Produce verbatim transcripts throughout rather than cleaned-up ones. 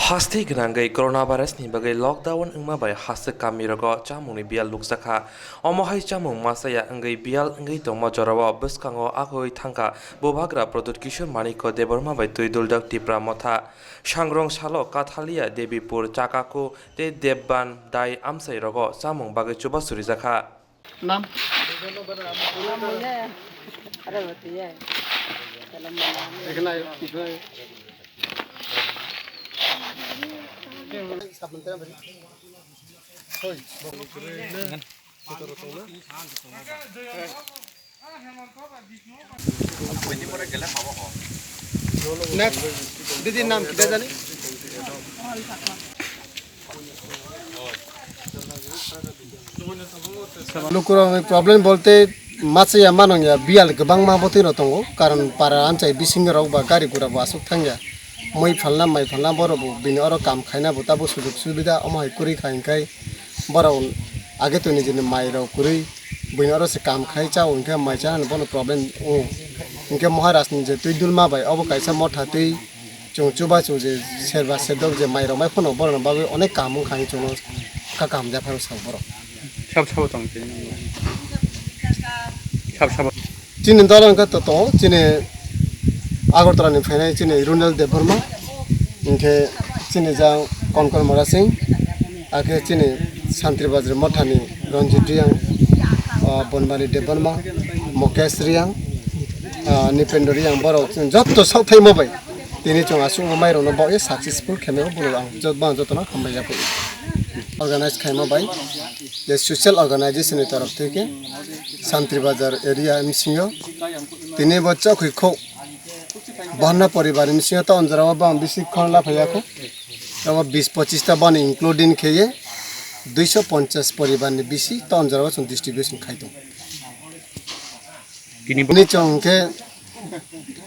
Hastei gwnangwi coronavirus ni bagwi lockdown wngma bai haswk kami rogo chamung ni biyal nukjakha. Omo hai chamung machaya wngwi biyal wngwi tongma jorao bwskango agwi thangkha Bubagra Pradyut Kishore Manikya Debbarma bai Twi Duljak Tipra Motha. Sangrong salo Kathalia, Debipur, Chakaku tei Debban Dai amchai rogo chamung bagwi chubachu rijakha. Nam? এখানে আয়, পিছনে আয়। Next, দিদির নাম কি জানি? Lukurokni problem bolte machaya manongya biyal kwbangma bwtwirok tongo, karon para amchai bisingrok ba gari gura bo aswk thangya, mui phalna mai phalna borok bo bini oro kam khaina bo tabuk sujok subida omo hai kwrwi kha, hinkhai borok age twi nijini mairok kwrwi buini oro se kam khai chao, hinkhe mai chanani bono problem wngo, hinkhe Maharaj ni je twi dulma bai obo kaisa motha twi. Chwng chubachu je serba serdok je mairok mai phano borokni bagwi onek kaham wngkha hinwi chwngno kha kaham japharo sao borok. Sab sabo tong tini. Sab sabo. Chini dol wngkha to tongo, chini Agartala ni phainai chini Runel Debbarma, hinkhe chini jang Konkon Mora Singh, akhe chini Santri Bazar Mothani Ranjit Riang, ah, Bonmari Debbarma, Mukesh Riang, ah, Nipendra Riang, borok chwng joto sakthaima bai. Tini chwng aswk mairokno baoh ye successful khe mano, bono ang jot-, bono jotono hambai ya phai. Organize khaima bai, je social organization ni torof theke Santri Bazar area bisingo tini bo chokri khok bonna poribar ni bisingo ta onjora o bang bisi khorang laphai ya kho. Abo bis pochis ta boni including khe ye duiso ponchas poribar ni bisi ta onjora o chwng distribution khai tongo. Tini chwng khe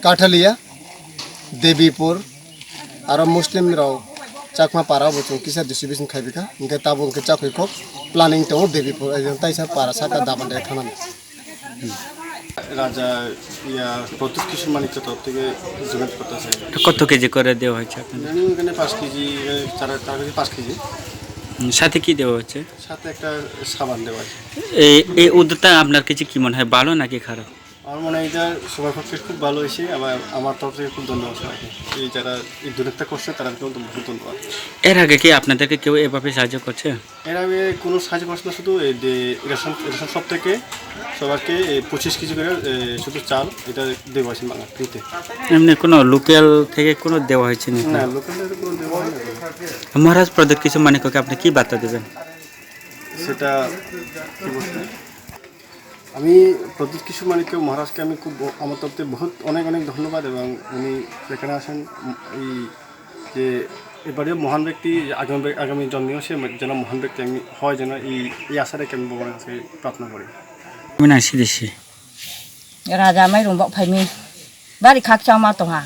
Kathalia, Debipur, aro Muslim rok Chakma para bo chwng kisa distribution khai bikha, hinkhe tabuk hinkhe chakwi kok planning tongo Debipur, eh, taisa para saka Dabandai thanani. রাজা ইয়া প্রদ্যুৎ কিশোর মানিক্য তরফ থেকে ডোনেট করতেছে। তো কত কেজি করে দেওয়া হয়েছে আপনাদের? জানি ওখানে পাঁচ কেজি, এ, চার, চার কেজি, পাঁচ কেজি। হুম, সাথে কি দেওয়া হচ্ছে? সাথে একটা সাবান দেওয়া আছে। এই, এই উদ্যোগটা আপনার কাছে কি মনে হয়, ভালো নাকি খারাপ? আমার মনে হয় এটা সবার পক্ষে খুব ভালো হয়েছে, আমার, আমার তরফ থেকে খুব ধন্যবাদ সবাইকে। এই যারা এই ডোনেটটা করছে, তাদেরকেও তো বহুত ধন্যবাদ। এর আগে কি আপনাদেরকে কেউ এভাবে সাহায্য করছে? এর আগে কোনো সাহায্য করছে না, শুধু এই যে রেশন, রেশন শপ থেকে সবাইকে এই পঁচিশ কেজি করে, এ, শুধু চাল, এটা দেওয়া হয়েছে, মানে, ফ্রিতে। এমনি কোনো লোকাল থেকে কোনো দেওয়া হয়েছে নাকি? না, লোকাল থেকে কোনো দেওয়া হয়নি। মহারাজ প্রদ্যুৎ কিশোর মানিক্যকে আপনি কি বার্তা দেবেন? সেটা কি বলতে? আমি প্রদ্যুৎ কিশোর মানিক্য মহারাজকে আমি খুব ব-, আমার তরফ থেকে বহুত অনেক অনেক ধন্যবাদ, এবং উনি যেখানে আছেন, উম, এই যে এবারেও মহান ব্যক্তি, আগামী ব্য-, আগামী জন্মেও সে যেন মহান ব্যক্তি আমি হয়, যেন এই, এই আশা রেখে আমি ভগবানের কাছে প্রার্থনা করি। Mina sidisi. Raja mai rung bok phai mi. Bari khakchangma tongha.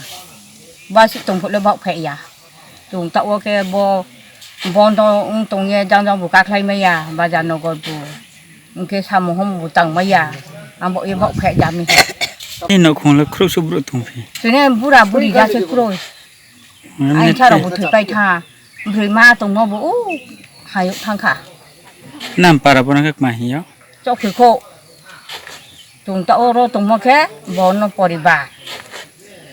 Ba si tongpholo bok phai ya. Tung ta o khe bo bondo wng tong ye jang jang bo kakhlai maya, bazar nogor bo. Wng khe samung hom bo tang maya. Ang bo e bok phai ya mi. Ni nokhong le khro subro tong phi. Sini bura buri ja se khro. Mane Ai, saro te- bo thwi pai tha. Bwrwi ma tongmo bo, o, hayo thangkha. Nam para bono khe kma hiyo? Chokhi kho. Tung ta oro tongmo khe bono poribar.